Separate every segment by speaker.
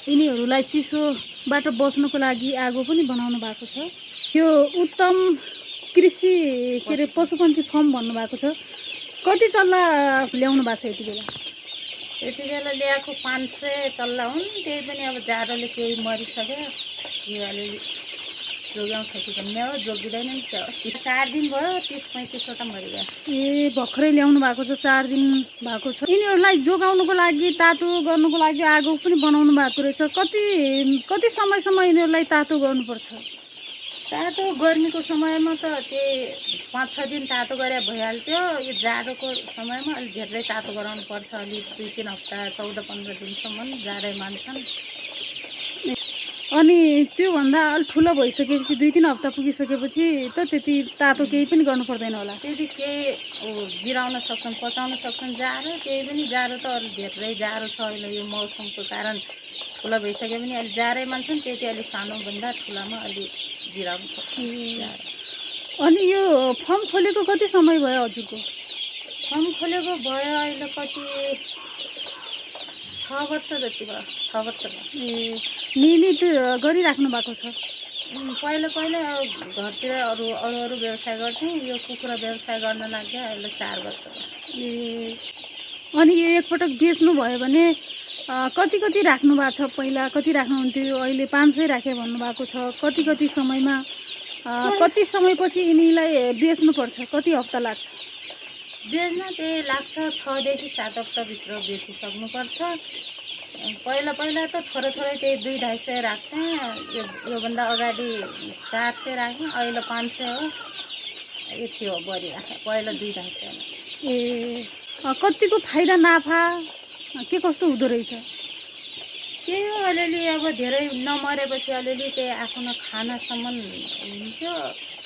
Speaker 1: यिनीहरूलाई चिसोबाट बस्नको लागि आगो पनि बनाउनु भएको छ। यो उत्तम कृषि के अरे पशुपन्छी फर्म भन्नुभएको छ। कति चल्ला ल्याउनु भएको छ यति बेला?
Speaker 2: यति बेला ल्याएको 500 चल्ला हुन्। त्यही पनि अब जाडोले केही मरिसक्यो। यो अलिअलि जोगाउँछ कि भन्ने हो, जोगिँदैन नि त्यो। 4 दिन भयो, 30-35वटा मरिगयो।
Speaker 1: ए भर्खरै ल्याउनु भएको छ, 4 दिन भएको छ। यिनीहरूलाई जोगाउनुको लागि, तातो गर्नुको लागि आगो पनि बनाउनु भएको रहेछ। कति समयसम्म यिनीहरूलाई तातो गर्नुपर्छ?
Speaker 2: तातो गर्मीको समयमा त त्यही 5-6 दिन तातो गरे भइहाल्थ्यो। यो जाडोको समयमा अलिक धेरै तातो गराउनु पर्छ। अलिक 2-3 हप्ता 14-15 दिनसम्म जाडै मान्छन्।
Speaker 1: अनि त्योभन्दा अलिक ठुलो भइसकेपछि 2-3 हप्ता पुगिसकेपछि त त्यति तातो केही पनि गर्नु पर्दैन होला?
Speaker 2: त्यति केही जिराउन सक्छन्, पचाउन सक्छन् जाडो। केही पनि जाडो त अलिक धेरै जाडो छ अहिले यो मौसमको कारण। ठुलो भइसक्यो भने अलिक जाडै मान्छन्, त्यति अलिक सानोभन्दा ठुलामा अलिक जिराउन सक्छन्।
Speaker 1: अनि यो फर्म खोलेको कति समय भयो हजुरको?
Speaker 2: फर्म खोलेको भयो अहिले कति 6 वर्ष जति भयो। 6 वर्ष भयो।
Speaker 1: ए नियमित गरिराख्नु भएको छ?
Speaker 2: पहिला घरतिर अरू व्यवसाय गर्थेँ। यो कुखुरा व्यवसाय गर्न लाग्यो अहिले 4 वर्ष भयो।
Speaker 1: ए अनि यो एकपटक बेच्नु भयो भने कति राख्नु भएको छ? पहिला कति राख्नुहुन्थ्यो, अहिले 500 राखे भन्नुभएको छ। कति समयमा कति समयपछि यिनीलाई बेच्नुपर्छ? कति हप्ता लाग्छ
Speaker 2: बेच्न? त्यही लाग्छ 6 देखि 7 हप्ताभित्र बेचिसक्नुपर्छ। पहिला त थोरै त्यही 200-250 राख्थेँ। योभन्दा अगाडि 400 राख्थेँ, अहिले 500 हो। यति हो बढी राखेँ, पहिला 200-250।
Speaker 1: ए कतिको फाइदा नाफा के कस्तो हुँदो रहेछ?
Speaker 2: त्यही हो, अलिअलि अब धेरै नमरेपछि अलिअलि त्यही आफ्नो खानासम्म हुन्थ्यो।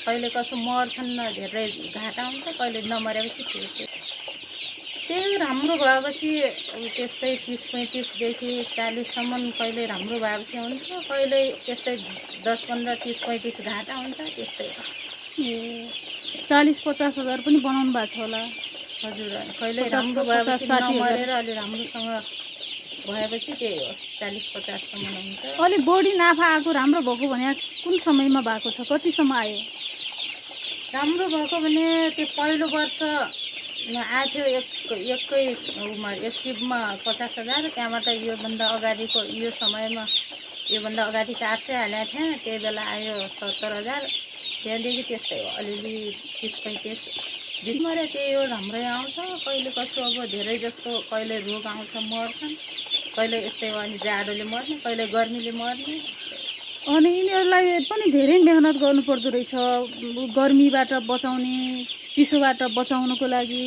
Speaker 2: कहिले कसो मर्छन्, धेरै घाटा हुन्छ। कहिले नमरेपछि ठिक। त्यही राम्रो भएपछि त्यस्तै 30-35देखि 40सम्म कहिले राम्रो भएपछि हुन्छ। कहिले त्यस्तै 10-15-30-35 घाटा हुन्छ। त्यस्तै हो।
Speaker 1: ए 40-50 हजार पनि बनाउनु भएको छ होला?
Speaker 2: हजुर, कहिले राम्रो भएपछि नमरेर अलि राम्रोसँग भएपछि त्यही हो 40-50सम्म हुन्छ।
Speaker 1: अलिक बढी नाफा आएको राम्रो भएको भने कुन समयमा भएको छ? कतिसम्म आयो?
Speaker 2: राम्रो भएको भने त्यो पहिलो वर्ष आएको एकै टिपमा 50,000। त्यहाँबाट योभन्दा अगाडिको यो समयमा योभन्दा अगाडि 400 हालेको थिएँ। त्यही बेला आयो 70,000। त्यहाँदेखि त्यस्तै हो, अलिअलि 30-35 बिचमा त्यही हो, राम्रै आउँछ। कहिले कसो अब धेरै जस्तो कहिले रोग आउँछ मर्छन्, कहिले यस्तै हो अनि जाडोले मर्ने, कहिले गर्मीले मर्ने।
Speaker 1: अनि यिनीहरूलाई पनि धेरै मेहनत गर्नुपर्दो रहेछ गर्मीबाट बचाउने, चिसोबाट बचाउनको लागि।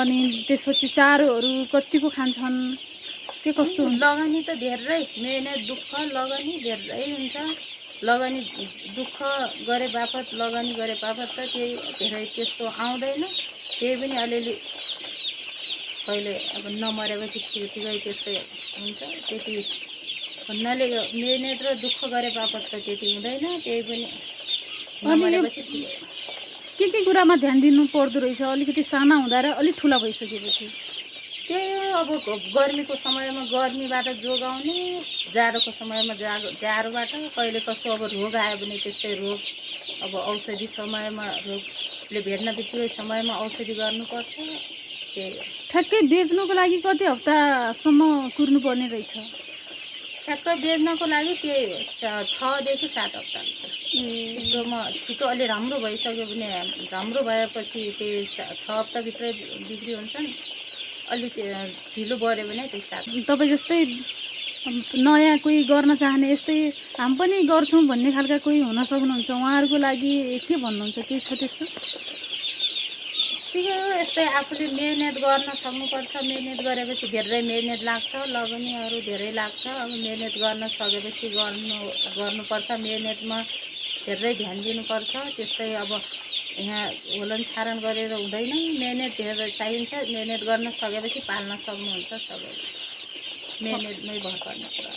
Speaker 1: अनि त्यसपछि चारोहरू कतिको खान्छन्, के कस्तो हुन्छ?
Speaker 2: लगानी त धेरै, मेहनत दुःख लगानी धेरै हुन्छ। लगानी दुःख गरे बापत, लगानी गरे बापत त केही धेरै त्यस्तो आउँदैन। केही पनि अलिअलि कहिले अब नमरेपछि ठिकै त्यस्तै हुन्छ। त्यति भन्नाले मेहनत र दुःख गरे बापत त त्यति हुँदैन। त्यही पनि नमरेपछि ठिकै।
Speaker 1: के कुरामा ध्यान दिनु पर्दो रहेछ अलिकति साना हुँदा र अलिक ठुला भइसकेपछि?
Speaker 2: त्यही हो, अब गर्मीको समयमा गर्मीबाट जोगाउने, जाडोको समयमा जाडोबाट। कहिले कसो अब रोग आयो भने त्यस्तै रोग, अब औषधि समयमा रोगले भेट्न बित्तिकै समयमा औषधि गर्नुपर्छ। त्यही हो।
Speaker 1: ठ्याक्कै बेच्नुको लागि कति हप्तासम्म कुर्नुपर्ने रहेछ?
Speaker 2: ठ्याक्कै बेच्नको लागि त्यही हो 6 देखि 7 हप्ता। छिटो अलि राम्रो भइसक्यो भने, राम्रो भएपछि त्यही 6 हप्ताभित्रै बिक्री हुन्छन्। अलिक ढिलो बढ्यो भने त्यही 7।
Speaker 1: तपाईँ जस्तै नयाँ कोही गर्न चाहने, यस्तै हामी पनि गर्छौँ भन्ने खालका कोही हुन सक्नुहुन्छ, उहाँहरूको लागि के भन्नुहुन्छ? केही छ त्यस्तो?
Speaker 2: ठिकै हो, यस्तै आफूले मेहनत गर्न सक्नुपर्छ। मेहनत गरेपछि धेरै मेहनत लाग्छ, लगानीहरू धेरै लाग्छ। अब मेहनत गर्न सकेपछि गर्नुपर्छ। मेहनतमा धेरै ध्यान दिनुपर्छ। त्यस्तै अब यहाँ होलन छारण गरेर हुँदैन, मेहनत धेरै चाहिन्छ। मेहनत गर्न सकेपछि पाल्न सक्नुहुन्छ। सबै मेहनतमै भर पर्ने कुरा।